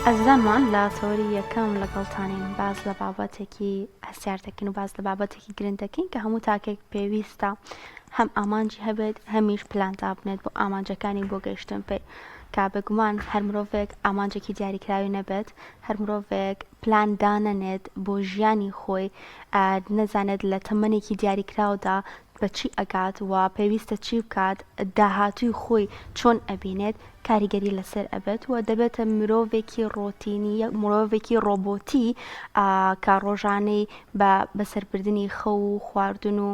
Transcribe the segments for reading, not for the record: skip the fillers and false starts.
ئەزیزانمان لە تەوەری یەکەم لەگەڵتانین باس لە بابەتێکی هەستیار دەکەین و باس لە بابەتێکی گرنگ دەکەین کە هەموو تاکێک پێویستە هەم ئامانجی هەبێت هەمیش پلان دابنێت بۆ ئامانجەکانی بۆ گەیشتن پێی کە بێگومان هەر مرۆڤێک ئامانجێکی دیاریکراوی نەبێت هەر مرۆڤێک پلان دانەنێت بۆ ژیانی خۆی نەزانێت لە تەمەنێکی دیاریکراودا بە چی ئەگات و پێویستە چی بکات داهاتووی خۆی چۆن ئەبینێت کاریگەری لەسەر ئەبێت و دەبێتە مرۆڤێکی ڕۆتینی مرۆڤێکی ڕۆبۆتی کە ڕۆژانەی بە بەسەربردنی خەو و خواردن و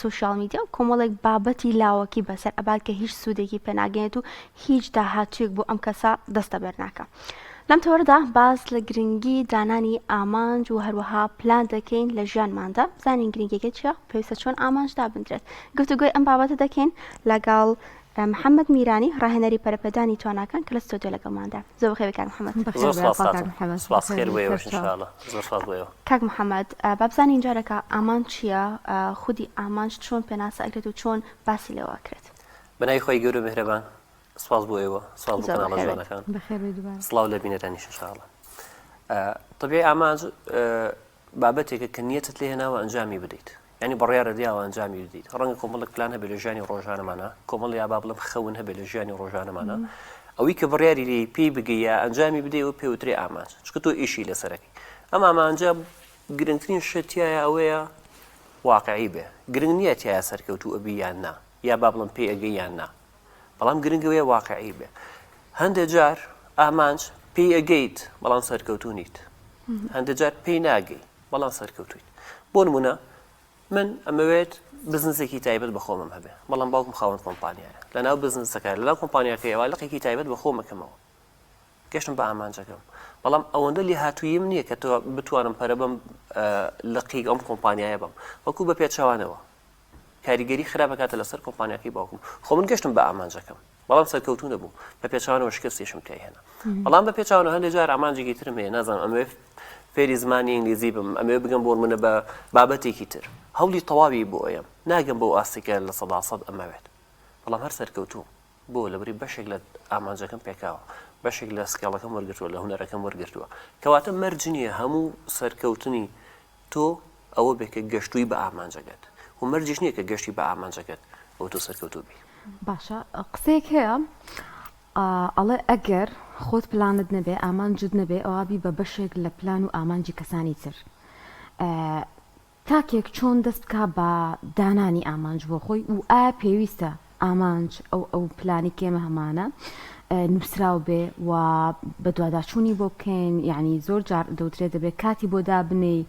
سۆشیال میدیا و کۆمەڵێک بابەتی لاوەکی بەسەر ئەبات کە هیچ سوودێکی پێناگەێت و هیچ داهاتوویەک بۆ ئەم کەسە دەستەبەر ناکە. لەم تەوەرەدا باس لە گرنگی دانانی ئامانج و هەروەها پلان دەکەین لە ژیانماندا بزانین گرنگیەکەی چیە پێویستە چۆن ئامانج دابندرێت گفتوگۆی ئەم بابەتە دەکەین لەگەڵ محەممەد میرانی ڕاهێنەری پەرەپێدانی تواناکان کە لە ستۆدیۆ لەگەڵماندا زۆر بەخێر کاک محەممەد. زۆر سپاس خاتوون. سپاس خێر بۆ ئێوەش ان شاء اللە. زۆر سپاس بۆ ئێوە. کاک محەممەد با بزانین جارێکە ئامانج چییە؟ خودی ئامانج چۆن پێناسە ئەکرێت و چۆن باسی لێوە ئەکرێت؟ بەناوی خوای گەورە و میهرەبان سپاس بۆ ئێوە سپاس بۆ کەناڵە جوانەکان سڵاو لە بینەرانیش ان شاء اللە. طبیعی ئامانج بابەتێکە کە نیەتت لێ هێناوە ئەنجامی بدەیت یانی بڕیارت یاوە ئەنجامی بدەیت ڕەنگە کۆمەڵێک پلان هەبێت لە ژیانی ڕۆژانەمانە کۆمەڵ یا با بڵێم خەون هەبێت لە ژیانی ڕۆژانەمانە ئەوەی کە بڕیاری لێ پێی بگەی یا ئەنجامی بدەی و پێوترێ ئامانج چونکە تۆ ئیشی لەسەرەکەی ئەم ئامانجە گرنگترین شت تایە ئەوەیە واقعی بێ گرنگ نییە تایە سەرکەوتوو ئەبی یان نا یا با بڵێم پێی ئەگەی یان نا بەڵام گرنگ ئەوەیە واقعی بێ هەندێک جار ئامانج پێی ئەگەیت بەڵام سەرکەوتوو نیت هەندێک جار پێی ناگەی بەڵام سەرکەوتویت. بۆ نموونە من ئەمەوێت بزنسێکی تایبەت بە خۆمم هەبێ، بەڵام باوکم خاوەن کۆمپانیایە. لەناو بزنسەکە، لەناو کۆمپانیاکەیەوە لقێکی تایبەت بە خۆم ئەکەمەوە. گەشتم بە ئامانجەکەم. بەڵام ئەوەندە لێهاتووییم نییە کە بتوانم پەرە بەم لقی ئەم کۆمپانیایە بەم. بەڵکو بە پێچەوانەوە. کاریگەری خراپ ئەکاتە لەسەر کۆمپانیاکەی باوکم. خۆ من گەشتم بە ئامانجەکەم. بەڵام سەرکەوتوو نەبووم بە پێچەوانەوە شکستیشم تیای هێنا بەڵام بە پێچەوانەوە هەندێک جار ئامانجێکی ترم هەیە نازانم ئەمەوێ فێری زمانی ئینگلیزی بم ئەمەوێ بگەم بۆ منە بە بابەتێکی تر هەوڵی تەواوی بۆ ئەیەم ناگەم بەو ئاستێکە 100% ئەمەوێت بەڵام هەر سەرکەوتووم بۆ لەبری بەشێک لە ئامانجەکەم پێکاوە بەشێک لە skill ەکەم وەرگتووە لە هونەرەکەم وەرگتووە کەواتە مەرج نییە هەموو سەرکەوتنی تۆ ئەوە بێ کە گەشتووی بە ئامانجەکەت و مەرجیش نییە کە گەشتی بە ئامانجەکەت ئەوە تۆ سەرکەوتوو بی. باشە قسەیەک هەیە ئەڵێ ئەگەر خۆت پلانت نەبێ ئامانجت نەبێ ئەوا بی بە بەشێک لە پلان و ئامانجی کەسانی تر تاکێک چۆن دەست بکا بە دانانی ئامانج بۆ خۆی و ئایا پێویستە ئامانج ئەو ئەو پلانی کە ئێمە هەمانە نووسراو بێ و بەدواداچوونی بۆ بکەین یعنی زۆر جار دەوترێت دەبێت کاتی بۆ دابنێی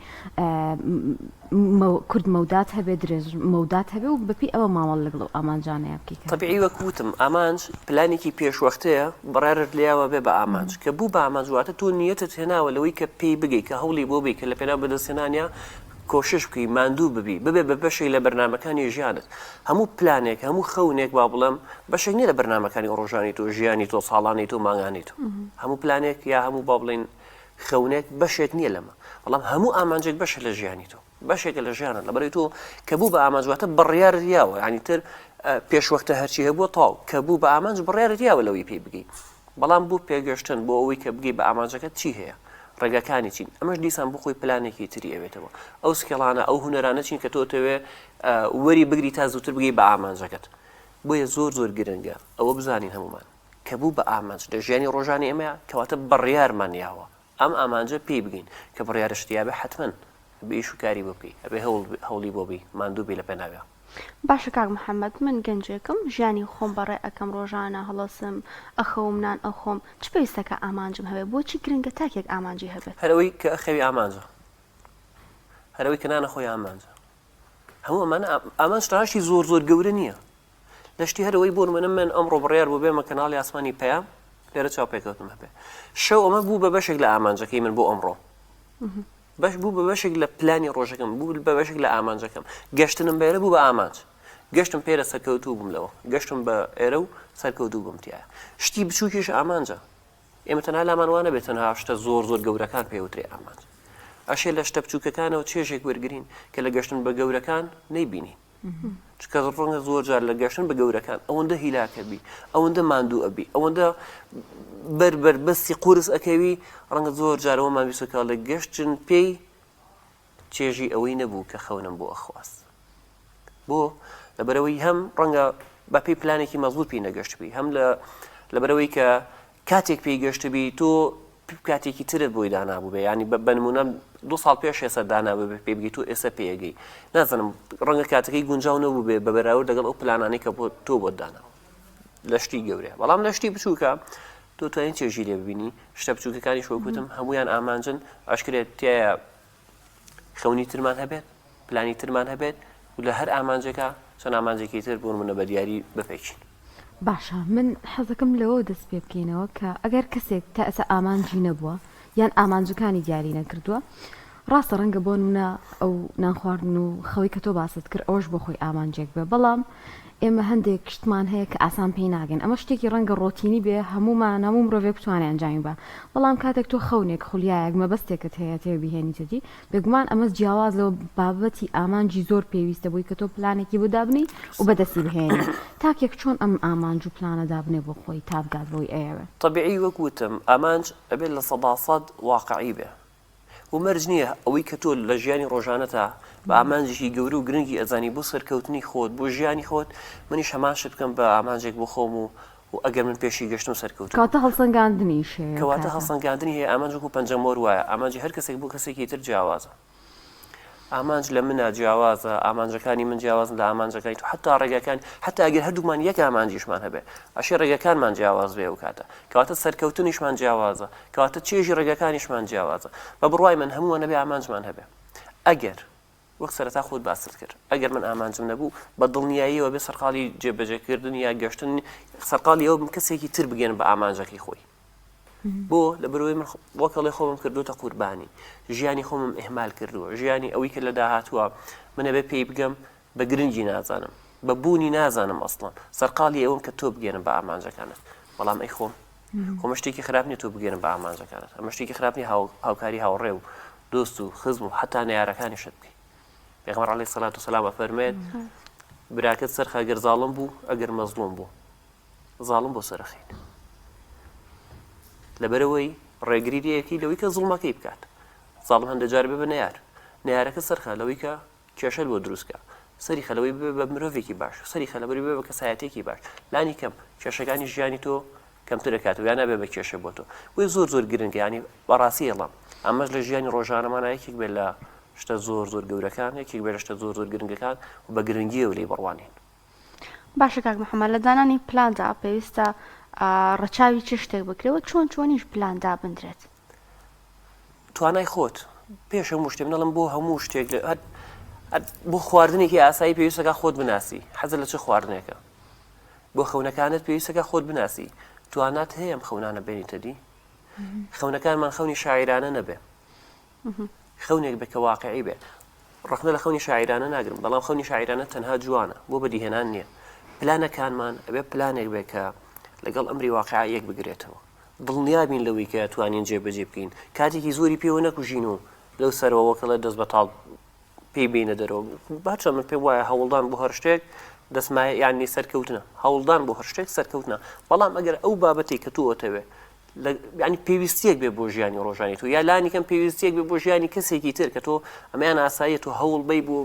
کورت مەودات هەبێ درێژ مەودات هەبێ و بەپی ئەوە مامەڵە لەگەڵ ئەو ئامانجانەیە بکەیت تەبیعی وەک وتم ئامانج پلانێکی پێشوەختەیە بڕیارت لێیاوە بێ بە ئامانج کە بوو بە ئامانج واتە تۆ نیەتت هێناوە لەوەی کە پێی بگەی کە هەوڵی بۆ بی کە لە پێناو بەدەستهێنانیا کۆشش بکەی ماندوو ببی ببێ بە بەشێک لە بەرنامەکانی ژیانت هەموو پلانێک هەموو خەونێک با بڵێم بەشێک نییە لە بەرنامەکانی ڕۆژانی تۆ ژیانی تۆ ساڵانی تۆ مانگانی تۆ هەموو پلانێک یا هەموو با بڵین خەونێک بەشێک نییە لەمە بەڵام هەموو ئامانجێک بەشە لە ژیانی تۆ بەشێکە لە ژیانت لەبەرەی تۆ کە بوو بە ئامانج واتە بڕیارت یاوە ینی تر پێشوەختە هەرچی هەبووە تاو کە بوو بە ئامانج بڕیارت یاوە لەوەی پێی بگەی بەڵام بۆ پێگەشتن بۆ ئەوەی کە بگەی بە ئامانجەکەت چی هەیە؟ ڕێگاکانی چین؟ ئەمەش دیسان بۆ خۆی پلانێکی تری ئەوێتەوە. ئەو skill انە، ئەو هونەرانە چین کە تۆ ئەتەوێ وەری بگری تا زووتر بگەی بە ئامانجەکەت. بۆیە زۆر زۆر گرنگە ئەوە بزانین هەموومان کە بوو بە ئامانج لە ژیانی ڕۆژانی ئێمەیا کەواتە بڕیارمان یاوە ئەم ئامانجە پێی بگەین کە بڕیارشت یابێ حەتمەن ئەبێ ئیش و کاری بۆ بکەی ئەبێ هەوڵ هەوڵی بۆ بی ماندوو بی لە پێناویا. باشە کاک محمد من گەنجێکم ژیانی خۆم بەڕێ ئەکەم ڕۆژانە هەڵەسم ئەخەوم نان ئەخۆم چ پێویستەکا ئامانجم هەبێ بۆچی گرنگە تاکێک ئامانجی هەبێت؟ هەر ئەوەی کە ئەخەوی ئامانجە هەر ئەوەی کە نان ئەخۆی ئامانجە هەموو ئەمانە ئامانج تاشی زۆر زۆر گەورە نییە لە شتی هەر ئەوەی بۆ نمونە من ئەمڕۆ بڕیار بوو بێمە کەناڵی ئاسمانی پەیام لێرە چاوپێکەوتنم هەبێ شەو ئەمە بوو بە بەشێک لە ئامانجەکەی من بۆ ئەمڕۆ بەش بوو بە بەشێک لە پلانی ڕۆژەکەم بوو بە بەشێک لە ئامانجەکەم گەشتنم بە ئێرە بوو بە ئامانج گەشتم پێرە سەرکەوتوو بووم لەوە گەشتم بە ئێرە و سەرکەوتوو بووم تایە شتی بچووکیش ئامانجە ئێمە تەنها لامان وا نەبێت تەنها شتە زۆر زۆر گەورەکان پێوترێ ئامانج ئەشێ لە شتە بچووکەکانەوە چێژێک وەرگین کە لە گەشتن بە گەورەکان نەیبینین. چونکە ڕەنگە زۆر جار لە گەشتن بە گەورەکان ئەوەندە هیلاکە بی ئەوەندە ماندوو ئەبی ئەوەندە بەر بەربەستی قورس ئەکەوی ڕەنگە زۆر جارەوەمان بیسۆکە لە گەشتن پێی چێژی ئەوەی نەبوو کە خەونم بۆ ئەخواست. بۆ؟ لەبەرئەوەی هەم ڕەنگە بە پێی پلانێکی مەزبوط پێی نەگەشتبی، هەم لە لەبەرئەوەی کە کاتێک پێی گەشتبی تۆ کاتێکی ترت بۆی دانابوو بێ ینی بە نمونە دو ساڵ پێش ئێستا دانابوو بێ پێ بگەی تۆ ئێستا پێگەی نازانم ڕەنگە کاتەکەی گونجاو نەبوو بێ بە بەراورد لەگەڵ ئەو پلانانەی کە بۆ تۆ بۆت داناوە لە شتی گەورەیە بەڵام لە شتی بچووکە تۆ توانین چێژی لێ ببینی شتە بچووکەکانیش وەک وتم هەمویان ئامانجن ئاشکرێت تایە خەونی ترمان هەبێت پلانی ترمان هەبێت و لە هەر ئامانجێکا چەند ئامانجێکی تر بۆ نمونە بە دیاری بپێکین. باشە من حەزەکەم لەوەوە دەست پێ بکەینەوە کە ئەگەر کەسێک تا ئێستا ئامانجی نەبووە یان ئامانجەکانی دیاری نەکردووە ڕاستە ڕەنگە بۆ نمونە ئەو نان خواردن و خەوی کە تۆ باست کرد ئەوەش بۆ خۆی ئامانجێک بێ بەڵام ئێمە هەندێک شتمان هەیە کە ئاسان پێی ناگەین ئەمە شتێکی ڕەنگە ڕۆتینی بێ هەموومان هەموو مرۆڤێک بتوانێ ئەنجامی با بەڵام کاتێک تۆ خەونێک خولیایەک مەبەستێکت هەیە تێ بیهێنیتە دی بێگومان ئەمە جیاواز لەوە بابەتی ئامانجی زۆر پێویستە بۆی کە تۆ پلانێکی بۆ دابنێی و بەدەستی بهێنی تاکێک چۆن ئەم ئامانج و پلانە دابنێ بۆ خۆی تا بگات بەوەی ئەیەوێ؟ تەبیعی وەک وتم ئامانج ئەبێت 100% واقعی بێ و مەرج نییە ئەوەی کە تۆ لە ژیانی ڕۆژانەتا بە ئامانجێکی گەورە و گرنگی ئەزانی بۆ سەرکەوتنی خۆت بۆ ژیانی خۆت منیش هەمان شت بکەم بە ئامانجێک بۆ خۆم و و ئەگەر من پێشی گەشتم سەرکەوتوو کەواتە هەڵسەنگاندنیش هەیە کەواتە کاتە. هەڵسەنگاندنی هەیە ئامانج وەکو پەنجەمۆر وایە ئامانجی هەر کەسێک بۆ کەسێکی تر جیاوازە ئامانج لە منە جیاوازە ئامانجەکانی من جیاوازن لە ئامانجەکانی تو حتا ڕێگەکان حتا ئەگەر هەردوومان یەک ئامانجیشمان هەبێ ئەشێ ڕێگەکانمان جیاواز بێ ئەو کاتە کەواتە سەرکەوتنیشمان جیاوازە کەواتە چێژی ڕێگەکانیشمان جیاوازە بە بڕوای من هەمووان ئەبێ ئامانجمان هەبێ ئەگەر وەک سەرەتا خۆت باست کرد ئەگەر من ئامانجم نەبوو بە دڵنیاییەوە بێ سەرقاڵی جێبەجێکردن یا گەشتن سەرقاڵی ئەوە بم کەسێکی تر بگەن بە ئامانجەکەی خۆی بۆ لە بەرەوەی من وەکەڵێ خۆمم کردوتە قوربانی ژیانی خۆمم ئەهمال کردووە ژیانی ئەوەی کە لە داهاتووە منە بێ پێی بگەم بە گرنگی نازانم بە بوونی نازانم ئەسڵەن سەرقاڵی ئەوم کە تۆ بگەێنم بە ئامانجەکانت بەڵام ئەی خۆم خۆمە شتێکی خراپ نیە تۆ بگەێنم بە ئامانجەکانت ئەمە شتێکی خراپ نیە هاوکاری هاوڕێ و دۆست و خزم و حتا نەیارەکانیشت بکەی پێغەمبەر عەلەیهی سەلات وسەلام ئەفەرمێت براکەت سەرخە گەر زاڵم بوو ئەگەر مەزڵوم بوو زاڵم بۆ سەرەخیت لەبەرەوەی ڕێگری لەیەکی لەوەی کە زوڵمەکەی بکات زاڵم هەندە جار بێ بە نەیار نەیارەکە سەرخە لەوەی کە کێشەت بۆ دروست کا سەری خە لەوەی ببێ بە مرۆڤێکی باش سەری خە لەبەری ببێ بە کەسایەتێکی باش لانی کەم کێشەکانی ژیانی تۆ کەمتر دەکاتەوە یا نابێ بە کێشە بۆ تۆ بۆیە زۆر زۆر گرنگە ینی بەڕاستی ئەڵام ئەمەش لە ژیانی ڕۆژانەمانە یەکێک بێت لە شتە زۆر زۆر گەورەکان یەکێک بێت لە شتە زۆر زۆر گرنگەکان و بە گرنگیەوە لێی بڕوانین. باشە کاک محەممەد لە دانانی پلاندا پێویستە ڕەچاوی چ شتێک بکرێت و چۆن چۆنیش پلان دابندرێت؟ توانای خۆت پێش هەموو شتێک نەڵم بۆ هەموو شتێک بۆ خواردنێکی ئاسایی پێویستەکە خۆت بناسی حەزە لە چ خواردنێکە بۆ خەونەکانت پێویستەکە خۆت بناسی توانات هەیە ئەم خەونانە بێنیتە دی خەونەکانمان خەونی شاعیرانە نەبێ خەونێک بێ کە واقعی بێ ڕەخنە لە خەونی شاعیرانە ناگرم بەڵام خەونی شاعیرانە تەنها جوانە بۆ بەدیهێنان نییە پلانەکانمان ئەبێ پلانێک بێ کە لەگەڵ ئەمری واقع یەک بگرێتەوە دڵنیابین لەوەی کە توانین جێبەجێ بکەین کاتێکی زۆری پێوە نەکوژین و لەو سەرەوە وەکەڵێ دەست بەتاڵ پێی بینە دەرەوە باشە من پێم وایە هەوڵدان بۆ هەر شتێک دەستمایە یانی سەرکەوتنە هەوڵدان بۆ هەر شتێک سەرکەوتنە بەڵام ئەگەر ئەو بابەتێک کە تۆ ئەتەوێ ینی پێویستیەک بێ بۆ ژیانی ڕۆژانی تۆ یا لانی کەم پێویستیەک بێ بۆ ژیانی کەسێکی تر کە تۆ ئەمەیان ئاساییە تۆ هەوڵ بی بۆ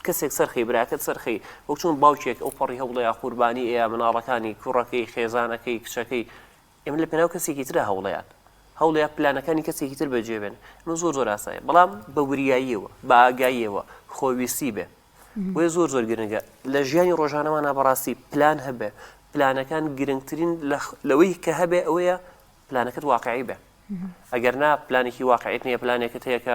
کەسێک سەرخی براکەت سەرخی وەک چۆن باوکێک ئەو پەڕی هەوڵەیە قوربانی ئەیە مناڵەکانی کوڕەکەی خێزانەکەی کچەکەی ئێمە لە پێناو کەسێکی ترا هەوڵەیان هەوڵەیە پلانەکانی کەسێکی تر بەجێ بێن ئەمە زۆر زۆر ئاسایە بەڵام بە وریاییەوە بە ئاگاییەوە خۆویستی بێ بۆیە زۆر زۆر گرنگە لە ژیانی ڕۆژانەمانە بەڕاستی پلان هەبێ پلانەکان گرنگترین لەوەی کە هەبێ ئەوەیە پلانەکەت واقعی بێ ئەگەر نا پلانێکی واقعیت نییە پلانێکت هەیە کە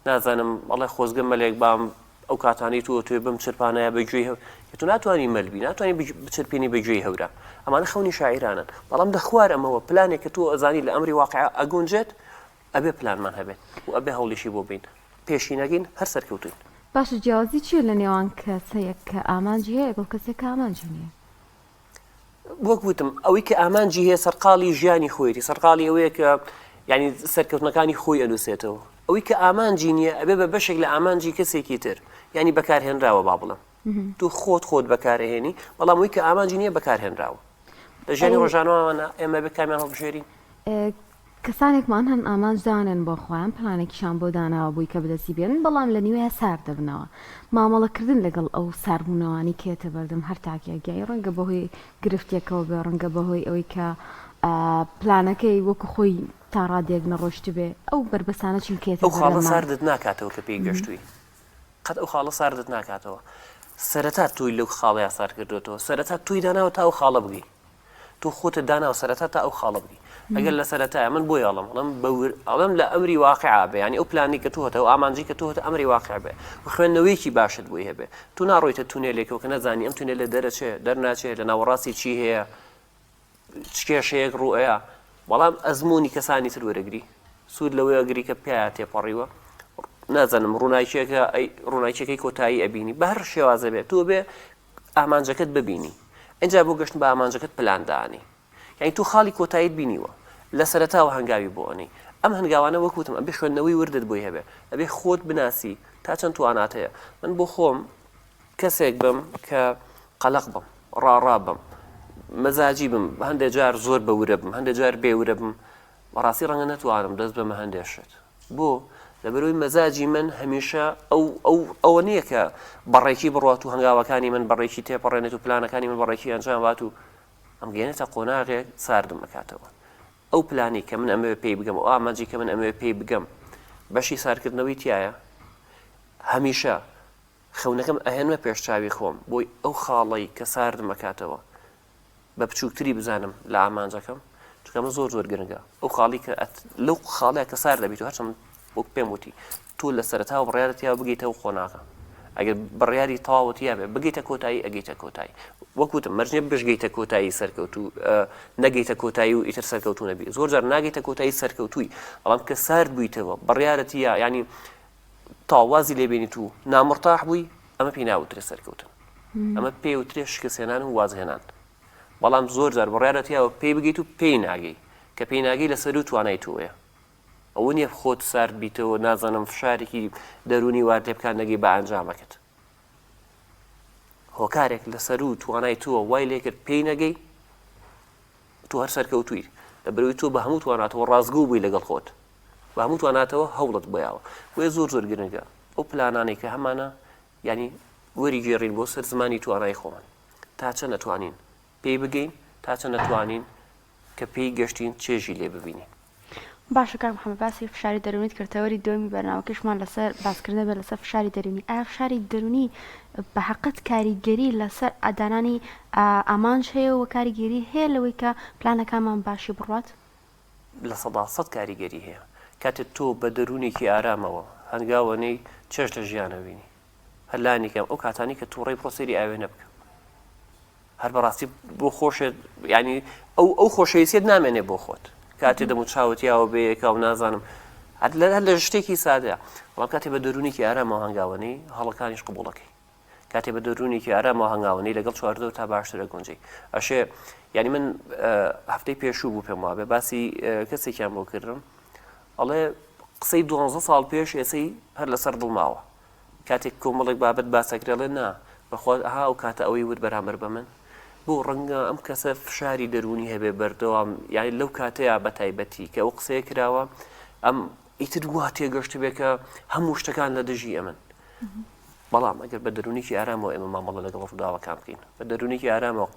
نازانم ئەڵێ خۆزگە مەلێک بام ئەو کاتانەی تۆ توێ بم چرپانایە بە گوێی هەو تۆ ناتوانانی مەلبی ناتوانانی بچرپێنی بە گوێی هەورە ئەمانە خەونی شاعیرانن بەڵام لە خوار ئەمەوە پلانێک کە تۆ ئەزانی لە ئەمری واقع ئەگونجێت ئەبێ پلانمان هەبێت و ئەبێ هەوڵیشی بۆ بین پێشی نەگەین هەر سەرکەوتوین. باشە جیاوازی چیە لە نێوان کەسێک کە ئامانجی هەیە لەگەڵ کەسێک کە ئامانجی نیە؟ وەک وتم ئەوەی کە ئامانجی هەیە سەرقاڵی ژیانی خۆیەتی سەرقاڵی ئەوەیە کە یعنی سەرکەوتنەکانی خۆی ئەنووسێتەوە ئەوەی کە ئامانجی نییە ئەبێ بە بەشێک لە ئامانجی کەسێکی تر یعنی بەکارهێنراوە با بڵێم. تۆ خۆت خۆت بەکارهێنی بەڵام وی کە ئامانجی نییە بەکارهێنراوە لە ژیانی ڕۆژانەوەمانە ئێمە بێ کامیان هەڵبژێرین؟ کەسانێکمان هەن ئامانج دانێن بۆ خۆیان پلانێکیشان بۆ داناوە بۆی کە بەدەستی بێنن بەڵام لە نیوەیا سارد دەبنەوە مامەڵەکردن لەگەڵ ئەو ساردبوونەوانەی کە یەتە بەردەم هەر تاکێک یای ڕەنگە بەهۆی گرفتێکەوە بێ ڕەنگە بەهۆی ئەوەی کە پلانەکەی وەکو خۆی تا ڕادەیەک نەڕۆشتبێ ئەو بەربەستانە چین کە یەتە ئەو خاڵە بەردەممان؟ ساردت ناکاتەوە کە پێی گەشتووی قەت ئەو خاڵە ساردت ناکاتەوە سەرەتا تۆی لەو خاڵەیا سارد کردوێتەوە سەرەتا تۆی داناوە تا ئەو خاڵە بگەی تۆ خۆتت داناوە سەرەتا تا ئەو خاڵە بگەی ئەگەر لە سەرەتایە من بۆی ئەڵم ئەڵم بەور ئەڵم لە ئەمری واقع بێ ینی ئەو پلانی کە تۆ هەتە و ئامانجی کە تۆ هەتە ئەمری واقع بێ و خوێندنەوەیەکی باشت بۆی هەبێ تو ناڕۆیتە تونێلێکەوە کە نەزانی ئەم تونێلە دەرەچێ دەرناچێ لە ناوەڕاستی چی هەیە چ کێشەیەک ڕووئەیا بەڵام ئەزموونی کەسانی تر وەرەگری سوود لەوەی ئەگری کە پیایا تێپەڕیوە نازانم ڕووناکیەکە ئەی ڕووناکیەکەی کۆتایی ئەبینی بە هەر شێوازە بێت تۆ بێ ئامانجەکەت ببینی ئینجا بۆ گەشتن بە ئامانجەکەت پلان دانی یعنی تۆ خاڵی کۆتاییت بینیوە لە سەرەتاوە هەنگاوی بۆ ئەنی ئەم هەنگاوانە وەک وتم ئەبێ خوێندنەوەی وردت بۆی هەبێ ئەبێ خۆت بناسی تا چەند توانات هەیە من بۆ خۆم کەسێک بم کە قەلەق بم، ڕاڕا بم، مەزاجی بم، هەندێ جار زۆر بە ورە بم، هەندێ جار بێ ورە بم، بەڕاستی ڕەنگە نەتوانم دەست بەمە هەندێ شت. بۆ؟ لەبەرئەوەی مەزاجی من هەمیشە ئەو ئەو ئەوە نییە کە بەڕێکی بڕوات و هەنگاوەکانی من بەڕێکی تێپەڕێنێت و پلانەکانی من بەڕێکی ئەنجام بات و ئەمگەیەنێتە قۆناغێک ساردم ئەکاتەوە. ئەو پلانەی کە من ئەمەوێ پێی بگەم، ئەو ئامانجەی کە من ئەمەوێ پێی بگەم بەشی ساردکردنەوەی تیایە. هەمیشە خەونەکەم ئەهێنمە پێش چاوی خۆم بۆی ئەو خاڵەی کە ساردم ئەکاتەوە بە بچووکتری بزانم لە ئامانجەکەم چونکە ئەمە زۆر زۆر گرنگە ئەو خاڵی کە لەو خاڵەیە کە سارد دەبیت و هەرچەند وەک پێم وتی تۆ لە سەرەتاوە بڕیارت یاوە بگەیتە ئەو قۆناغە ئەگەر بڕیاری تەواوت یابێ بگەیتە کۆتایی ئەگەیتە کۆتایی وەک وتم مەرج نییە بشگەیتە کۆتایی سەرکەوتوو نەگەیتە کۆتایی و ئیتر سەرکەوتوو نەبی زۆر جار ناگەیتە کۆتایی سەرکەوتووی بەڵام کە سارد بوویتەوە بڕیارت یا ینی تا وازی لێ بێنیت و نامرتاح بووی ئەمە پێی ناوترێ سەرکەوتن ئەمە پێی وترێ شکستهێنان و وازهێنان بەڵام زۆر جار بڕیارت یاوە پێی بگەیت و پێی ناگەی کە پێی ناگەی لەسەر و توانای تۆیە ئەوە نییە خۆت سارد بیتەوە نازانم فشارێکی دەروونی وات لێ بکات نەگەی بە ئەنجامەکەت هۆکارێک لەسەر و توانای تۆ وای لێکرد پێی نەگەی تۆ هەر سەرکەوتووی لەبەرئەوەی تۆ بە هەموو تواناتەوە ڕاستگۆ بووی لەگەڵ خۆت بە هەموو تواناتەوە هەوڵت بۆ یاوە بۆیە زۆر زۆر گرنگە ئەو پلانانەی کە هەمانە یعنی وەری گێڕین بۆ سەر زمانی توانای خۆمان تا چەند نەتوانین پێی بگەین تا چەند نەتوانین کە پێی گەشتین چێژی لێ ببینین. باشە کاک محمد باسی فشاری دەروونیت کرد تەوەری دووەمی بەرنامەکەشمان لەسەر باسکردنە بێت لەسەر فشاری دەروونی ئایا فشاری دەروونی بە حەقت کاریگەری لەسەر دانانی ئامانج هەیە و کاریگەری هەیە لەوەی کە پلانەکانمان باشی بڕوات؟ 100% کاریگەری هەیە کاتێ تۆ بە دەروونێکی ئارامەوە هەنگاوە نێی چێژ لە ژیان ئەبینی هەر لانی کەم ئەو کاتانەی کە تووڕەی بڕۆ سەیری ئاوێنە بکە هەر بەڕاستی بۆ خۆشت ینی ئەو ئەو خۆشەویستیت نامێنێ بۆ خۆت کاتێ دەم و چاوت یاوە بەیەکە و نازانم هەر لە هەر لە شتێکی سادەیە بەڵام کاتێ بە دەروونێکی ئارامەوە هەنگاوەنەی هەڵەکانیش قبوڵەکەی کاتێ بە دەروونێکی ئارامەوە هەنگاوەنەی لەگەڵ چواردەور تا باشتر ئەگونجێی ئەشێ یعنی من هەفتەی پێشوو بوو پێم وابێ باسی کەسێکیان بۆ کردم ئەڵێ قسەی دوانزە ساڵ پێش ئێسەی هەر لەسەر دڵ ماوە کاتێک کۆمەڵێک بابەت باس ئەکرێ ئەڵێ نا بەخوا ئەها ئەو کاتە ئەوەی وت بەرامبەر بە من بۆ ڕەنگە ئەم کەسە فشاری دەروونی هەبێ بەردەوام یانی لەو کاتەیە بە تایبەتی کە ئەو قسەیە کراوە ئەم ئیتر وا تێگەشتبێ کە هەموو شتەکان لە دژی ئەمن بەڵام ئەگەر بە دەروونێکی ئارامەوە ئێمە مامەڵە لەگەڵ ڕووداوەکان بکەین بە دەروونێکی ئارامەوە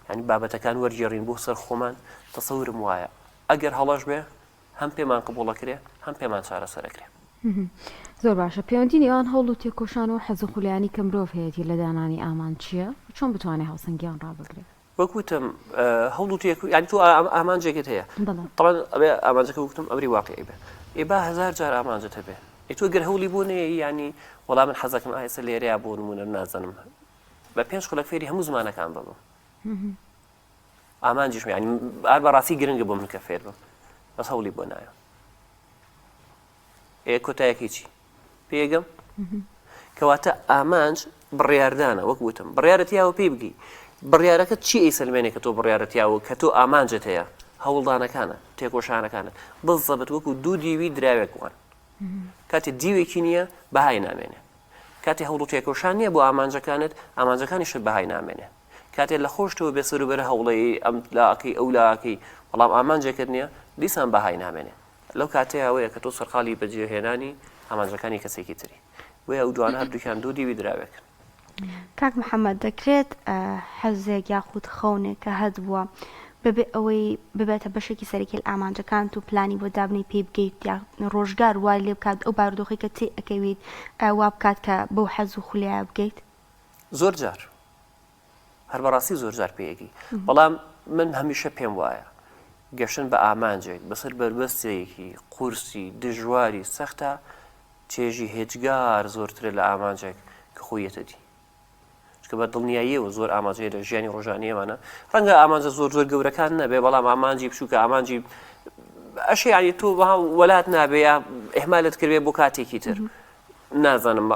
یعنی بابەتەکان وەرگێڕین بۆ سەر خۆمان تەسەورم وایە ئەگەر هەڵەش بێ هەم پێمان قبوڵەکرێ هەم پێمان چارەسەرەکرێ. زۆر باشە پەیوەندی نێوان هەوڵ و تێکۆشان و حەز و خولیانی کە مرۆڤ هەیەتی لە دانانی ئامانج چییە و چۆن بتوانێ هاوسەنگیان ڕابگرێ؟ وەک وتم هەوڵ و تێک یانی تۆ ئامانجێکت هەیە طبعا ئەبێ ئامانجەکە وتم ئەمری واقعی بێ ئێ با هەزار جار ئامانجت هەبێ ئێ تۆ گەر هەوڵی بۆ نەیەی یانی وەڵا من حەزەکەم ئایسە لێرەیا بۆ نموونە نازانم بە پێنج خولەک فێری هەموو زمانەکان ببم ئامانجیشم یانی ئار بەڕاستی گرنگە بۆ من کە فێر بم بەس هەوڵی بۆ نایەم ئێ کۆتایەکەی چی پێگەم کەواتە ئامانج بڕیاردانە وەک وتم بڕیارەت یاوە پێی بگەی بڕیارەکە چی ئەیسەلمێنێ کە تۆ بڕیارەت یاوە کە تۆ ئامانجت هەیە هەوڵدانەکانە تێکۆشانەکانت بزەبت وەکو دوو دیوی دراوێک وان کاتێ دیوێکی نییە بەهای نامێنێ. کاتێ هەوڵ و تێکۆشان نییە بۆ ئامانجەکانت، ئامانجەکانیشت بەهای نامێنێ. کاتێ لە خۆشتەوە بێ سەروبەرە هەوڵەیەی ئەم لاکەی ئەو لاکەی، بەڵام ئامانجێکت نییە، دیسان بەهای نامێنێ. لەو کاتەیا ئەوەیە کە تۆ سەرقاڵی بەجێهێنانی ئامانجەکانی کەسێکی تری. بۆیە ئەو دوانە هەردووکیان دوو دیوی دراوێکن. کاک محەمەد دەکرێت حەزێک یاخود خەونێک کە هەتبووە بەبێ ئەوەی ببێتە بەشێکی سەرەکی لە ئامانجەکانت و پلانی بۆ دابنێی پێی بگەیت یا ڕۆژگار وای لێ بکات ئەو بارودۆخەی کە تێ ئەکەویت وا بکات کە بەو حەز و خولیایە بگەیت؟ زۆر جار هەر بەڕاستی زۆر جار پێیەگەی بەڵام من هەمیشە پێم وایە گەشتن بە ئامانجێک بەسەر بەربەستێکی قورسی دژواری سەختە چێژی هێجگار زۆرترە لە ئامانجێک کە خۆی یەتە دی. چونکە بە دڵنیاییەوە زۆر ئامانج هەیە لە ژیانی ڕۆژانەی ئێمانە، ڕەنگە ئامانجە زۆر زۆر گەورەکان نەبێ، بەڵام ئامانجی بچووکە، ئامانجی ئەشێ یانی تۆ وەلات نابێ یا ئیهمالت کردبێ بۆ کاتێکی تر. نازانم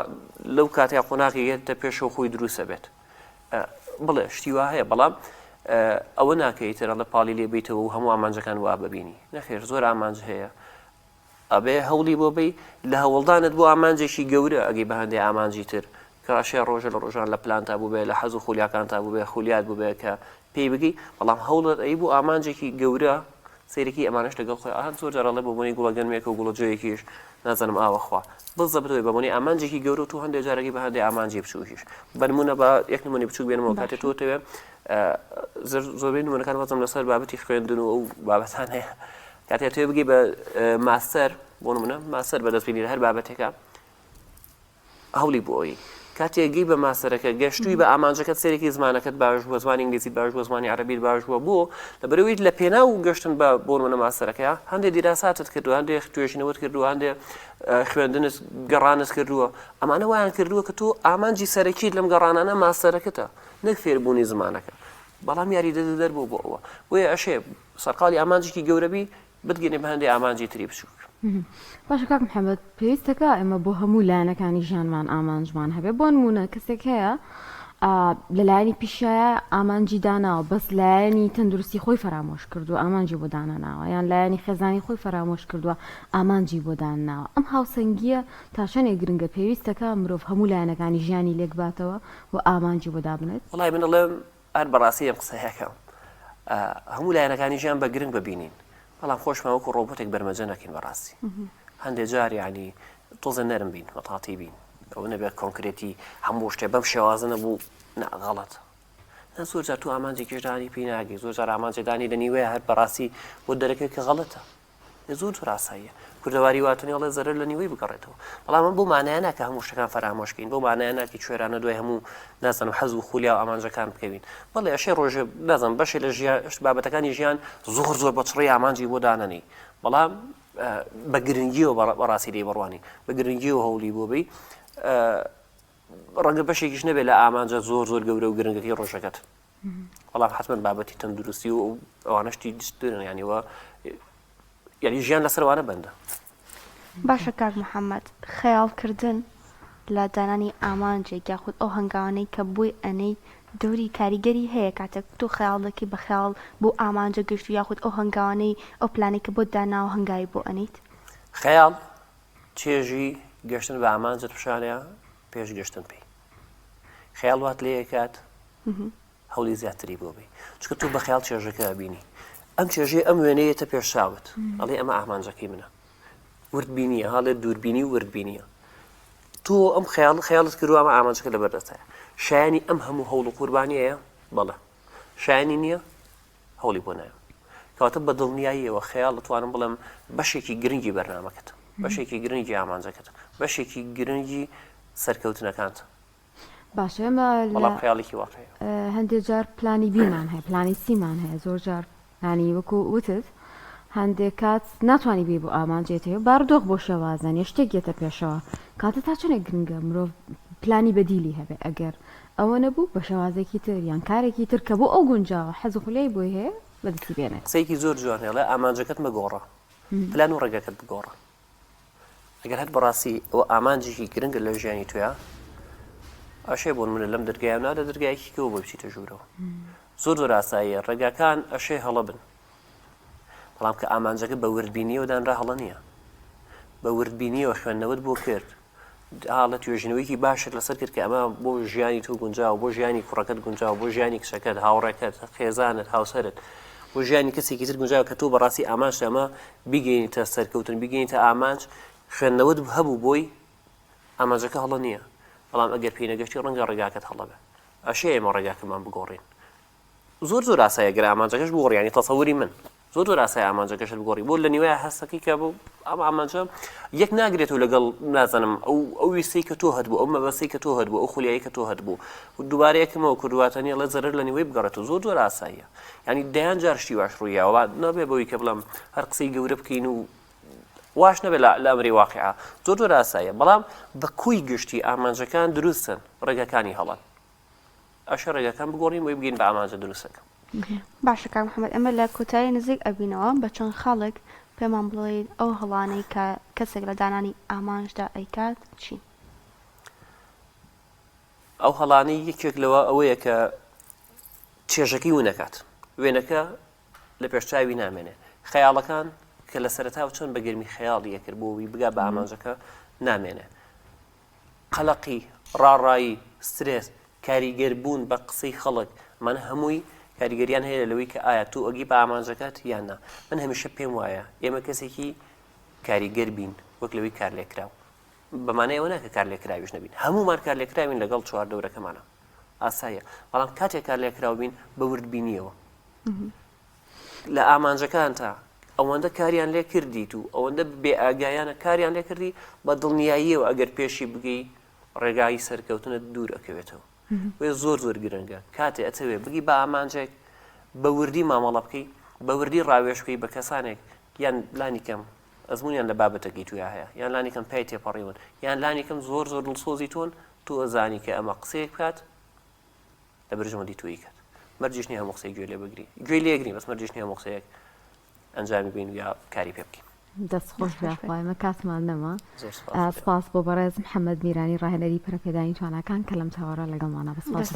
لەو کاتەیە قۆناغی یەتە پێشەوە خۆی دروستە بێت. بڵێ شتی وا هەیە بەڵام ئەوە ناکەی تر ئەڵێ پاڵی لێ بیتەوە و هەموو ئامانجەکان وا ببینی. نەخێر زۆر ئامانج هەیە ئەبێ هەوڵی بۆ بەی، لە هەوڵدانت بۆ ئامانجێکی گەورە ئەگەی بە هەندێ ئامانجی تر کە ئەشێ ڕۆژێ لە ڕۆژان لە پلانتا بووبێ، لە حەز و خولیاکانتا بووبێ، خولیات بووبێ کە پێی بگەی، بەڵام هەوڵت ئەی بۆ ئامانجێکی گەورە، سەیرەکی ئەمانەش لەگەڵ خۆی ئاهەنگ زۆر جار ئەڵێ بۆ بۆنەی گوڵە گەنمێکە و گوڵە جۆیەکیش نازانم ئاوە خوا بزەبت ئەوەی بە بۆنەی ئامانجێکی گەورە و تۆ هەندێ جار ئەگەی بە هەندێ ئامانجی بچووکیش بە نموونە با یەک نموونەی بچووک بێنمەوە کاتێ تۆ تەوێ زۆربەی نموونەکان وەزم لەسەر بابەتی خوێندن و ئەو بابەتانەیە کاتێ تۆ بگەی بە ماستەر بۆ نمونە ماستەر بەدەست بینی لە هەر بابەتێکە هەوڵی بۆ ئەوی کاتێک گەی بە ماستەرەکە گەشتوی بە ئامانجەکەت سێرێکی زمانەکەت باش بووە زمانی ئینگلیزیت باش بووە زمانی عەرەبیت باش بووە بۆ لەبەرەوەی لە پێناو گەشتن بە بۆ نمونە ماستەرەکەیە هەندێک دیراساتت کردووە هەندێک توێژینەوەت کردووە هەندێک خوێندنت گەڕانت کردووە ئەمانە وایان کردووە کە تۆ ئامانجی سەرەکیت لەم گەڕانانە ماستەرەکەتە نەک فێربوونی زمانەکە بەڵام یاریدەدەر بوو بۆ ئەوە بۆیە ئەشێ سەرقاڵی ئامانجێکی گەورە بی بتگەینێ بە هەندێ ئامانجی تری بچووک. باشە کاک محمد پێویستەکا ئێمە بۆ هەموو لایەنەکانی ژیانمان ئامانجمان هەبێ بۆ نموونە کەسێک هەیە لە لایەنی پیشایە ئامانجی داناوە بەس لایەنی تەندروستی خۆی فەرامۆش کردووە ئامانجی بۆ دانەناوە یان لایەنی خێزانی خۆی فەرامۆش کردووە ئامانجی بۆ دانناوە ئەم هاوسەنگیە تا چەندێک گرنگە پێویستەکە مرۆڤ هەموو لایەنەکانی ژیانی لێکباتەوە و ئامانجی بۆ دابنێت؟ وەڵای من ئەڵێم هەر بەڕاستی ئەم قسەیەکەم هەموو لایەنەکانی ژیان بە گرنگ ببینین بەڵام خۆشمان وەکو ڕۆبۆتێک بەرمەجە نەکەین بەڕاستی هەندێک جار یعنی تۆزە نەرم بین مەتاتی بین ئەوە نەبێت کۆنکرێتی هەموو شتێ بەم شێوازە نەبوو نا غەڵەت نا زۆر جار تو ئامانجێکیش دانی پێی ناگەی زۆر جار ئامانجێدانی لە نیوەیە هەر بەڕاستی بۆ دەرەکەوێت کە غەڵەتە زۆر زۆر ئاساییە کوردەواری واتنی ئەڵێ زەرەر لە نیوەی بگەڕێتەوە بەڵام ئەم بۆ مانایە ناکە هەموو شتەکان فەرامۆش کەین بۆ مانایە ناکەی کوێرانە دوای هەموو نازانم حەز و خولیا و ئامانجەکان بکەوین بەڵێ ئەشێ ڕۆژێ نازانم بەشێ لە ژیان بابەتەکانی ژیان زۆر زۆر بە چڕی ئامانجی بۆ دانەنی بەڵام بە گرنگیەوە بەڕاستی لێی بڕوانی بە گرنگیەوە هەوڵی بۆ بی ڕەنگە بەشێکیش نەبێت لە ئامانجە زۆر زۆر گەورە و گرنگەکەی ڕۆژەکەت بەڵام حتمما بابەتی تەندروستی و ئەوانەشتی دشترن ینی وە یعنی ژیان لەسەر وانە بەندە. باشە کاک محمد خەیاڵ کردن لە دانانی ئامانجێک یاخود ئەو هەنگاوانەی کە بۆی ئەنێیت دەوری کاریگەری هەیە کاتێک تۆ خەیاڵ دەکەی بە خەیاڵ بەو ئامانجە گەشتوی یاخود ئەو هەنگاوانەی ئەو پلانەی کە بۆت داناوە هەنگاوی بۆ ئەنێیت؟ خەیاڵ چێژی گەشتن بە ئامانجت پیشانەیە پێش گەشتن پێی خەیاڵ وات لێ ئەکات هەوڵی زیاتری بۆ بی چونکە تۆ بە خەیاڵ چێژەکە ئەبینی ئەم چێژەی ئەم وێنەیەتە پێش چاوت ئەڵێ ئەمە ئامانجەکەی منە وردبینیە هەڵێ دووربینی و وردبینیە تۆ ئەم خەیاڵ خەیاڵت کردووە ئەمە ئامانجەکە لەبەردەستایە شایانی ئەم هەموو هەوڵ و قوربانیەیە بەڵێ شایانی نییە هەوڵی بۆ نایم کەواتە بە دڵنیاییەوە خەیاڵ دەتوانم بڵێم بەشێکی گرنگی بەرنامەکەت بەشێکی گرنگی ئامانجەکەت بەشێکی گرنگی سەرکەوتنەکانت باشە ئێمە بەڵام خەیاڵێکی واقعی هەندێک جار پلانی بیمان هەیە پلانی سیمان هەیە زۆر جار ینی وەکو وتت هەندێک کات ناتوانانی بێ بۆ ئامانجێت هەیە بارودۆخ بۆ شێوازە نیە شتێک یەتە پێشەوە کاتە تا چەندێک گرنگە مرۆڤ پلانی بەدیلی هەبێ ئەگەر ئەوە نەبوو بە شێوازێکی تر یان کارێکی تر کە بۆ ئەو گونجاوە حەز و خولیای بۆی هەیە بەدەستی بێنێت. قسەیەکی زۆر جوان هەیە ئەڵێ ئامانجەکەت مەگۆڕە پلان و ڕێگەکەت بگۆڕە. ئەگەر هەر بەڕاستی ئەوە ئامانجێکی گرنگە لە ژیانی تۆیا ئەشێ بۆ نمونە لەم دەرگایە نا لە دەرگایەکی کەوە بۆی بچیتە ژوورەوە. زۆر زۆر ئاساییە ڕێگاکان ئەشێ هەڵە بن بەڵام کە ئامانجەکە بە وردبینیەوە دانرا هەڵە نییە. بە وردبینیەوە خوێندنەوەت بۆ کرد. هاڵە توێژینەوەیەکی باشت لەسەر کرد کە ئەمە بۆ ژیانی تۆ گونجاوە، بۆ ژیانی کوڕەکەت گونجاوە، بۆ ژیانی کچەکەت، هاوڕێکەت، خێزانت، هاوسەرت، بۆ ژیانی کەسێکی تر گونجاوە کە تۆ بەڕاستی ئامانجتە ئەمە بیگەینیتە سەرکەوتن، بیگەینیتە ئامانج، خوێندنەوەت هەبوو بۆی، ئامانجەکە هەڵە نییە، بەڵام ئەگەر پێی نەگەشتی ڕەنگە ڕێگاکەت هەڵە بێ. ئەشێ ئێمە ڕێگاکەمان بگۆڕین. زۆر زۆر ئاسایە گەر ئامانجەکەش بگۆڕی، یانی تەسەوری من. زۆر زۆر ئاسایە ئامانجەکەشت بگۆڕی بۆ لە نیوەیە هەستەکەی کە بۆ ئەم ئامانجە یەک ناگرێتەوە لەگەڵ نازانم ئەو ئەو ویستەی کە تۆ هەتبوو ئەو مەبەستەی کە تۆ هەتبوو ئەو خولیایی کە تۆ هەتبوو دووبارە یەکەمەوە کوردواتەنی ئەڵێ زەرەر لە نیوەی بگەڕێتەوە زۆر زۆر ئاساییە یعنی دەیان جار شتی واش ڕوویاوە با نابێ بەوەی کە بڵێم هەر قسەی گەورە بکەین و واش نەبێت لە ئەمری واقعا زۆر زۆر ئاساییە بەڵام بە کۆی گشتی ئامانجەکان دروستن ڕێگەکانی هەڵەن ئەشێ ڕێگاکان بگۆڕین بۆی بگەین بە ئامانجە دروستەکە. باشە کاک محمد ئێمە لە کۆتایی نزیک ئەبینەوە بە چەند خاڵێک پێمان بڵێیت ئەو هەڵانەی کە کەسێک لە دانانی ئامانجدا ئەیکات چین؟ ئەو هەڵانەی یەکێک لەوە ئەوەیە کە چێژەکەی ون ئەکات وێنەکە لە پێش چاوی نامێنێ خەیاڵەکان کە لە سەرەتاوە چەند بە گەرمی خەیاڵی ئەکرد بۆ ئەوەی بگا بە ئامانجەکە نامێنێ قەلەقی، ڕاڕایی، سترێس، کاریگەربوون بە قسەی خەڵک، ئەمانە هەمووی کاریگەریان هەیە لەوەی کە ئایا تۆ ئەگەی بە ئامانجەکەت یان نا. من هەمیشە پێم وایە ئێمە کەسێکی کاریگەر بین وەک لەوەی کارلێکراو. بە مانای ئەوە نا کە کارلێکراویش نەبین. هەموومان کارلێکراوین لەگەڵ چواردەورەکەمانا. ئاساییە. بەڵام کاتێک کارلێکراو بین بە وردبینییەوە. لە ئامانجەکانتا ئەوەندە کاریان لێ کردیت و ئەوەندە بێ ئاگایانە کاریان لێ کردی بە دڵنیاییەوە ئەگەر پێشی بگەی ڕێگای سەرکەوتنت دوور ئەکەوێتەوە بۆیە زۆر زۆر گرنگە کاتێ ئەتەوێ بگی بە ئامانجێک بە وردی مامەڵە بکەی بە وردی ڕاوێژ بکەی بە کەسانێک یان لانی کەم ئەزمونیان لە بابەتەکەی تویا هەیە یان لانی کەم پای تێپەڕیون یان لانی کەم زۆر زۆر دڵسۆزی تۆن تۆ ئەزانی کە ئەمە قسەیەک بکات لە بەرژەوەندی تۆی کات مەرجیش نیە هەموو قسەیەک گوێ لێ بگری گوێی لێگری بەس مەرجیش نیە هەموو قسەیەک ئەنجامی بین یا کاری پێ بکەین. دەست خۆش بێ خوای مە کاتمان نەما سپاس بۆ بەڕێز محەممەد میرانی ڕاهێنەری پەرەپێدانی تواناکان کە لەم تاوەرە لەگەڵمانە بە سپاس.